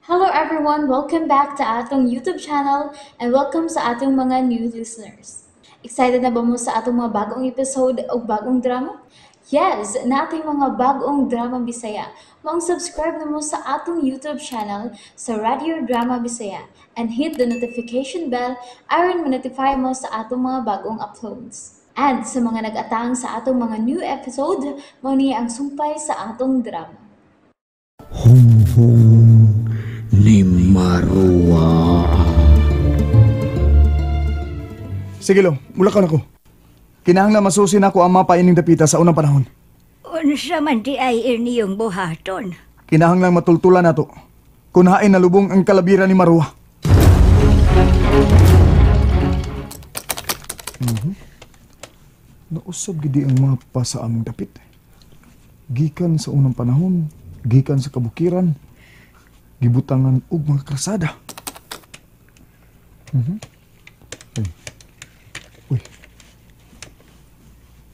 Hello everyone! Welcome back to atong YouTube channel and welcome sa atong mga new listeners. Excited na ba mo sa atong mga bagong episode o bagong drama? Yes! Nating mga bagong drama Bisaya. Maong subscribe na mo sa atong YouTube channel sa Radio Drama Bisaya and hit the notification bell aron ma-notify mo sa atong mga bagong uploads. And sa mga nag-atang sa atong mga new episode, mao ni ang sumpay sa atong drama. Hunghong ni Marua. Sige lo, mula ka na ko. Kinahanglan masusi na ako ang mapa ining dapita sa unang panahon. Unsa man di ay iniyong buhaton. Kinahanglan matultulan nato. Kung hain nalubong ang kalabiran ni Marua. Nausab gidi ang mapa sa among dapit. Gikan sa unang panahon, gikan sa kabukiran, gibutangan og mga krasada. Ay. Uy.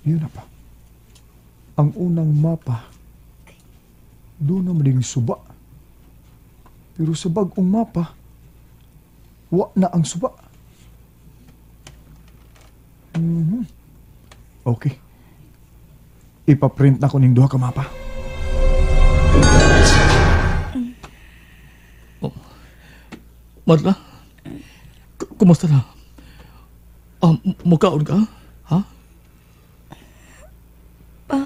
Yun na pa. Ang unang mapa, doon na maling suba. Pero sa bagong mapa, wa na ang suba. Okay. Ipaprint na ko ning duha ka mapa. Oh. Marla, kumusta na? Mukaon ka? Ha? Pa,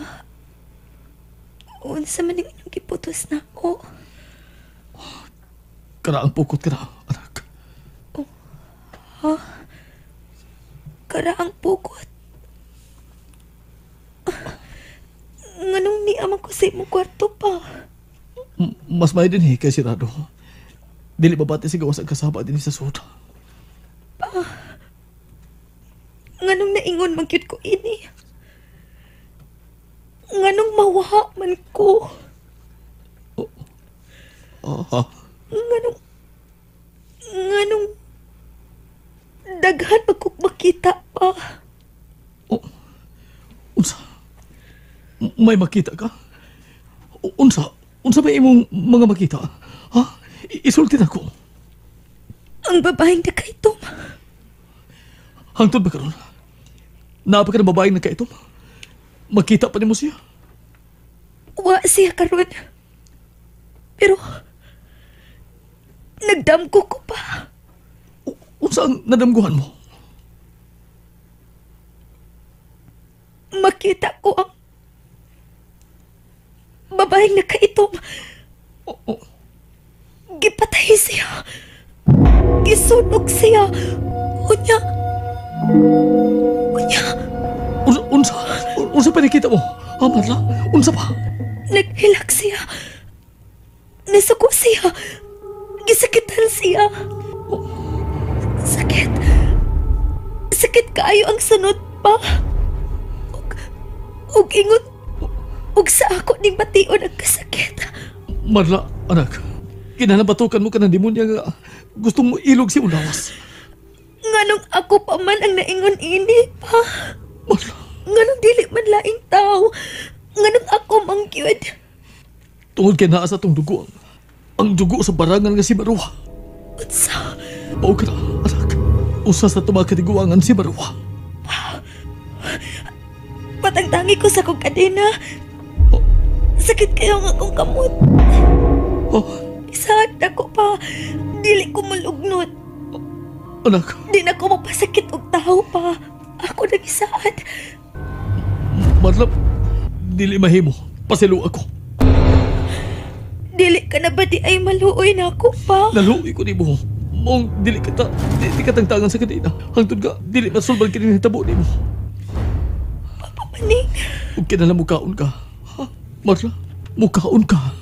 unsa man ang inyong giputos na ako? Kara ang pukot ka na, anak. Oh, ha? Kara ang pukot? Nganong niamang ko sa imong kwarto pa? Mas may din eh, kay Sirado. Dili babati si gawas ang kasaba din sa suda. Pa, nganong naingon man gyud ko ini? Nganong mawaha man ko? Oh, Nganong daghan pa kog makita pa? Oh, unsa? May makita ka? Unsa? Unsa ba imong mga makita? Ha? Isulti na ko. Ang babaeng nakaitom. Hangtod ba karon? Naa pa ka ng babaeng nakaitom? Makita pa nimo siya? Wa siya karon. Pero nagdamgo ko pa. Unsa ang nadamguhan mo? Makita ko ang babaeng nakaitom. Oh. Gipatay siya. Gisunog siya. Unya. Unya. Unsa? Unsa pa nakita mo? Ah, Marla? Unsa pa? Naghilak siya. Nasuko siya. Gisakitan siya. Sakit. Sakit kaayo ang sunod pa. Ug ingon. Ug sa ako ning bation ang kasakit. Marla, anak. Kinalabatukan mo ka ng demonya nga gustong mo ilog si Ulawas. Nganong ako pa man ang naingon ini pa. Marla. Nganong dili man laing tao. Nganong ako mang gyud. Tungod kay naa sa tong dugo. Ang dugo sa barangan nga si Marua. Unsa? Mao ka na, anak. Usa sa tumakatiguangan si Marua. Patangtangi ko sa kong kadena. Oh. Sakit kayo ang akong kamot. Oh. Isaad ako pa. Dili ko malugnot. Oh. Anak. Di na ko mapasakit og tao pa. Ako nag-isaad. Marla, dili mahimo. Pasilo ako. Dili ka na ba di ay maluoy na ako pa? Naluoy ko nimo. Mong dili ka ta, di ka tangtangan sa kadena. Hangtod ka, dili masulbad kini hitabo nimo. Papa Maning. Ug kinahanglan mukaon ka. Ha? Marla, mukaon ka.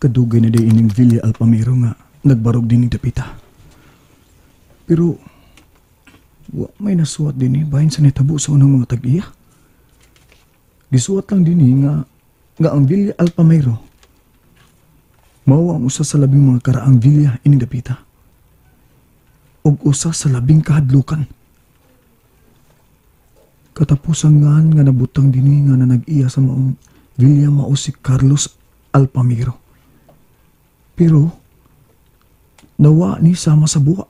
Kadugay na di ining Villa Alpamiro nga nagbarog din ni dapita. Pero wa may nasuwat din bahin sa nitabo sa unang mga tag-iya. Gisuwat lang din nga ang Villa Alpamiro mao ang usa sa labing mga karaang villa ining dapita. Ug usa sa labing kahadlukan. Katapusan ngan nga nabutang dinhi nga nanag-iya sa maong villa mao si Carlos Alpamiro. Pero nawa ni sama sa buwa.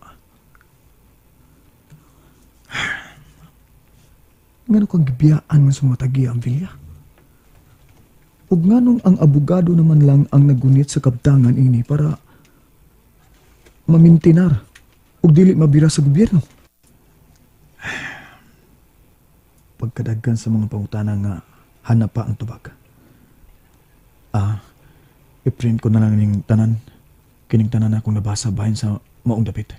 Ngano kang gibiyaan man sa mga tagiya ang villa? Ug nganong ang abogado naman lang ang nagunit sa kabtangan ini para mamintinar ug dili mabira sa gobyerno? Pagkadaghan sa mga pangutana nga hanap pa ang tubag. I-print ko na lang ning tanan. Kining tanan akong nabasa bahin sa maong dapit.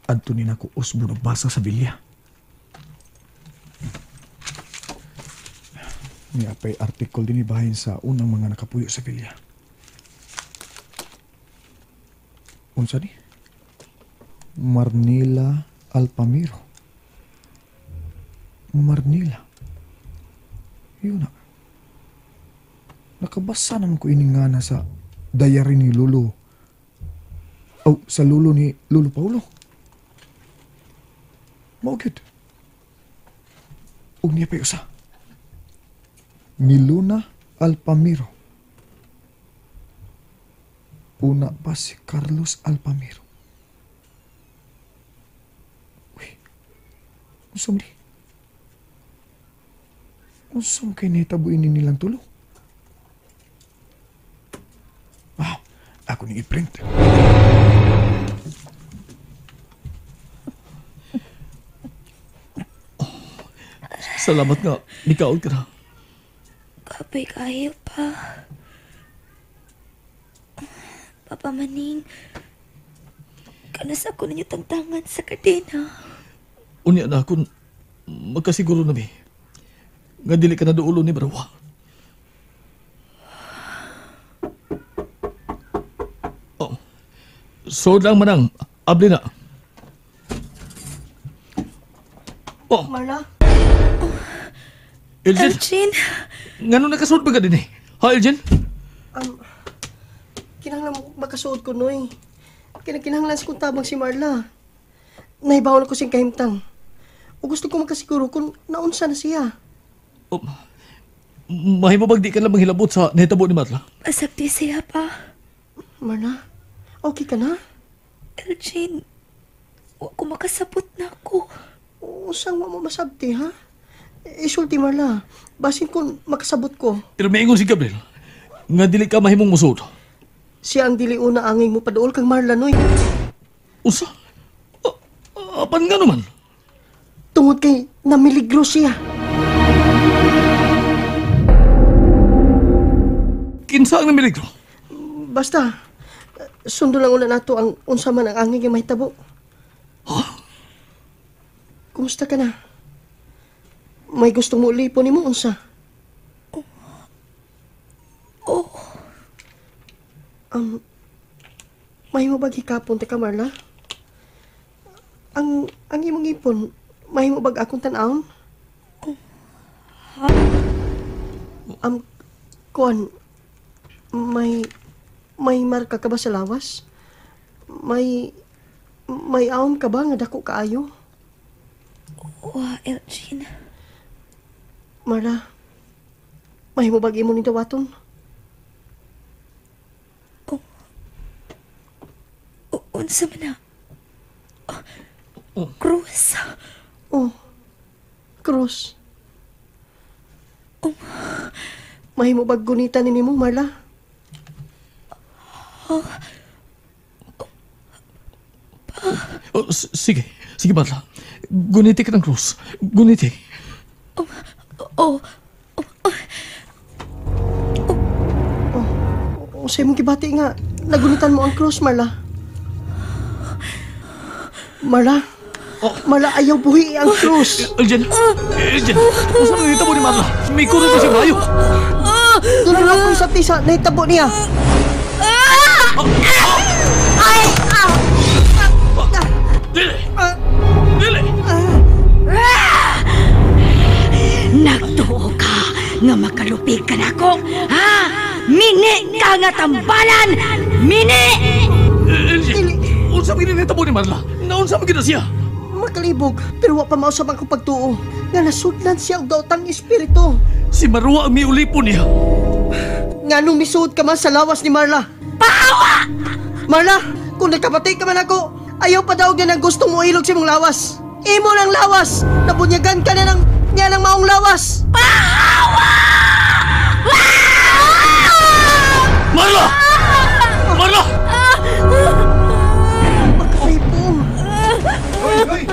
Adto ni nako usbo nabasa sa villa. Niya pa'y article din bahin sa unang mga nakapuyo sa villa. Unsa ni? Marnila Alpamiro. Marnila. Yun na. Nakabasa naman ko ini nga na sa diary ni Lolo. Oh, sa lolo ni Lolo Paulo. Mao gyud. Ug niya pa'y usa. Miluna Alpamiro. Una pa si Carlos Alpamiro. Uy, unsa man di? Unsa man kay nahitabo ini nilang tulo? Ako ni i-print. Salamat nga, nikaon ka na. Kapoy kayo pa. Papa Maning, kanas ako ninyo tangtangan sa kadena. Unya na akong magkasiguro na mi. Nga dili ka na duulo ni Marwa. Oh. So lang manang, abli na. Oh. Marla? Oh. Elgin? Elgin? Ngano nakasuod ba ka din eh? Ha, Elgin? Kinahanglan makasuod ko, Noy. Kinahanglan sa kong tabang si Marla. Nahibaw na ko siyang kahimtang. O gusto ko makasiguro kung naunsa na siya. Oh, mahimo bag di ka lang manghilabot sa nahitabo ni Marla? Masakti siya pa. Marla, okay ka na? Elgin, wa ko makasabot na ako. Usang wa mo masabti, ha? Isulti, Marla. Basin kung makasabot ko. Pero maingon si Gabriel, nga dili ka mahimong musuod. Siya ang dili una angin mo paduol kang Marla, Noy. Usa? Apan nga naman? Tungod kay namiligro siya. Kinsa ang namiligro? Basta, sundo lang una nato ang unsa man ang angin nga mahitabo. Ha? Kumusta ka na? May gustong muulipon nimo unsa? Oh. Mahimo bag hikapon ta ka, Marla? Ang imong ipon, mahimo bag akong tan-awon? Ha? Kuan, may marka ka ba sa lawas? May awon ka ba nga dako kaayo? Wa, Elgin. Marla, mahimo bag imo ning dawaton? Unsa man na? Cruz. Oh, Cruz. Mahimo bag gunitan ni nimo, Marla? Oh. Oh, sige, sige Marla. Guniti ka ng krus. Guniti. Oh. Oh, sa imong gibati nga, nagunitan mo ang krus, Marla. Marla, Oh. Marla, ayaw buhi ang krus. Elgin, Elgin, unsa man nahitabo ni Marla? May kurot na siya maayo. Doon lang akong sa tisa, nahitabo niya. Dili! Dili! Nagtuo ka nga makalupig ka nako, ha? Mini ka nga tambalan! Mini! Elgin, unsa man nahitabo ni Marla? Naunsa man gid siya? makalibog, pero wa pa mausab ang akong pagtuo nga nasudlan siya og daotang espiritu. Si Marwa ang miulipon niya. Nganong misuod ka man sa lawas ni Marla? Paawa! Marla, kung nagkapatay ka man ako, ayaw pa daw na ng gustong mo ilog sa imong lawas. Imo ng lawas! Nabunyagan ka na ng niya ng maong lawas! Marla! Marla! Makay po. Hoy, hoy!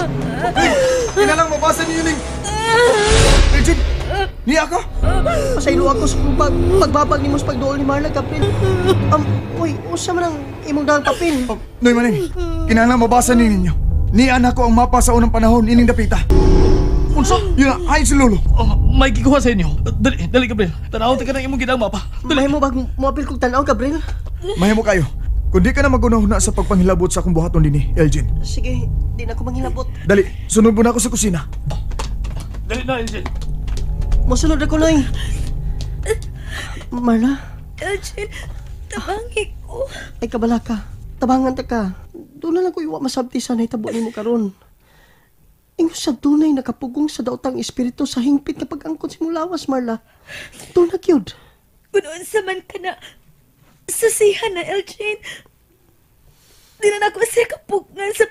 Hoy! Kinalang mabasa niyo ning... Elgin! Niya ka? Pasaylo ako sa pagbabag nimo sa pagduol ni Marla, Gabriel. Uy, usa man ang imong dahang papel. Oh, Noy Maning, kinahanglan mabasa ni ninyo. Nian ako ang mapa sa unang panahon ining dapita. Unsa? Yun na, ayon si Lolo. Oh, may gikuha sa inyo. Dali, dali Gabriel. Tanaw ta ka ng imong gidang mapa. Dali. Mahimo bag moapil kog tan-aw, Gabriel? Mahimo kayo. Kung di ka na magunahuna sa pagpanghilabot sa akong buhaton dinhi, Elgin. Sige, di na ko manghilabot. Dali, sunod mo na ako sa kusina. Dali na, Elgin. Mosunod ako, Noy. Marla, Elgin, tabangi ko. ay kabala ka. Tabangan ta ka. Doon na lang ko iwa masabti sa nahitabo nimo karon. Ingon sa dunay nakapugong sa daotang espiritu sa hingpit nga pag-angkon sa imong lawas, Marla. Doon na gyud. Kung unsa man ka na, susihan na, Elgin. Di na nako siya kapugngan sa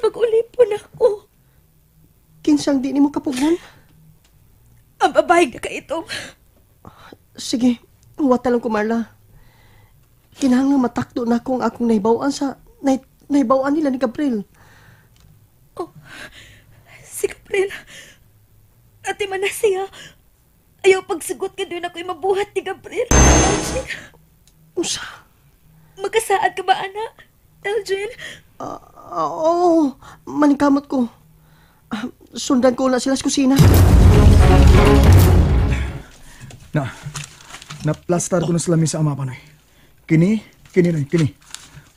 pag-ulipon ako. Kinsang di nimo kapugngan? Ang babae nga kaitong. Sige, huwata lang ko, Marla. Kinahanglan matakdo na ako ang akong nahibaw-an sa nahibaw-an nila ni Gabriel. Oh, si Gabriel. Ate man na siya. Ayaw pagsugot ka doon ako'y mabuhat ni Gabriel. Elgin, Unsa? magkasaad ka ba, ana? Elgin? Oo, maningkamot ko. Sundan ko na sila sa kusina. Na, na-plastar ko na sa lamisa ang mapa, Noy. Kini, kini, Noy, kini.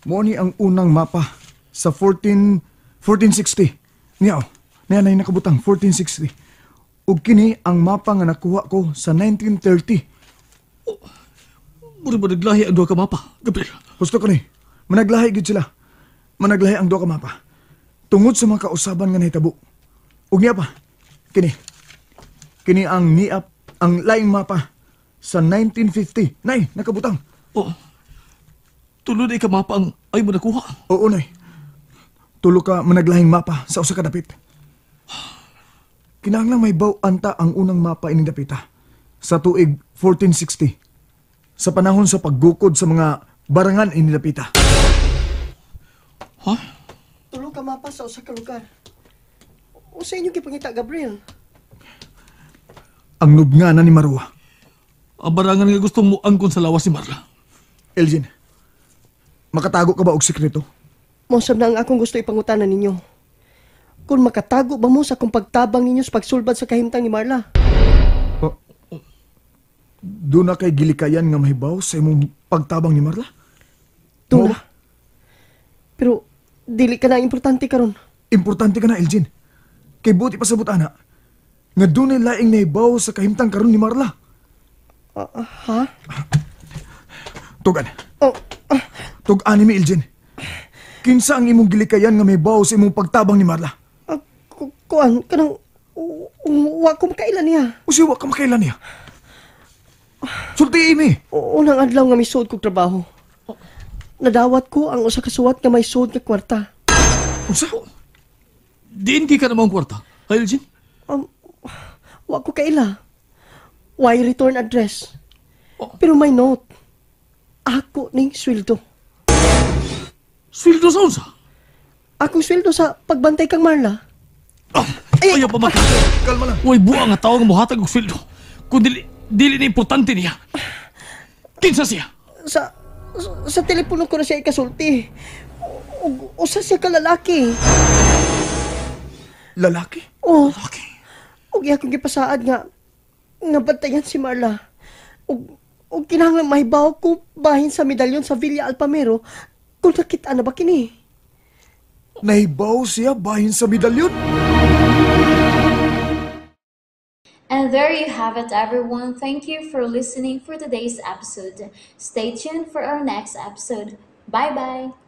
Mo ni ang unang mapa sa 1460. Niya, oh. Niya na yung nakabutang, 1460. Ug kini ang mapa nga nakuha ko sa 1930. Mura ba naglahi ang duha ka mapa, Gabriel? Husto ko ni, managlahi gyud sila. Managlahi ang duha ka mapa. Tungod sa mga kausaban nga nahitabo. Ug niya pa, kini. Kini ang niap ang laing mapa sa 1950. Nay, nakabutang. Oh. Tulo na ka mapa ang ay mo nakuha. Oo, nay. Tulo ka managlahing mapa sa usa ka dapit. Kinahanglan may baw-anta ang unang mapa ining dapita sa tuig 1460. Sa panahon sa paggukod sa mga barangan ini dapita. Ha? Tulo ka mapa sa usa ka lugar. Unsa inyo gipangita, Gabriel? Ang nubngana ni Marwa. Ang barangan nga gusto mo angkon sa lawas ni Marla. Elgin, makatago ka ba og sekreto? Mosab na ang akong gusto ipangutana ninyo. Kung makatago ba mo sa akong pagtabang ninyo sa pagsulbad sa kahimtang ni Marla? Oh, doon na kay gilikayan nga mahibaw sa imong pagtabang ni Marla? Doon Mao na. ba? Pero dili ka na importante karon. Importante ka na, Elgin. Kay buti pa sa butana, nga dunay laing nahibaw sa kahimtang karon ni Marla. Ha? Tugan. Oh, Tug-ani mi, Elgin. Kinsa ang imong gilikayan nga mahibaw sa imong pagtabang ni Marla? Kuan, kanang wa ko makailan niya. O siya, wa ka makailan niya? Sulti imi. Unang adlaw nga misuod kog trabaho. Nadawat ko ang usa ka suwat nga may suod nga kwarta. Unsa? Diin ka na maong kwarta. Hay, Elgin? Wa ko kaila. Why return address? Oh. Pero may note. Ako ning sweldo. Sweldo sa unsa? Akong sweldo sa pagbantay kang Marla. Ah, ayaw pa maka. Kalma lang. Uy, buang nga tao nga mohatag og sweldo. Kung dili na importante niya. Kinsa siya? Sa telepono ko na siya ikasulti. Usa siya ka lalaki. Lalaki? Oh. Lalaki. Og iya akong gipasaad nga bantayan si Marla. Og kinahanglan mahibaw ko bahin sa medalyon sa Villa Alpamero kung nakita na ba kini. Nahibaw siya bahin sa medalyon? And there you have it, everyone. Thank you for listening for today's episode. Stay tuned for our next episode. Bye-bye!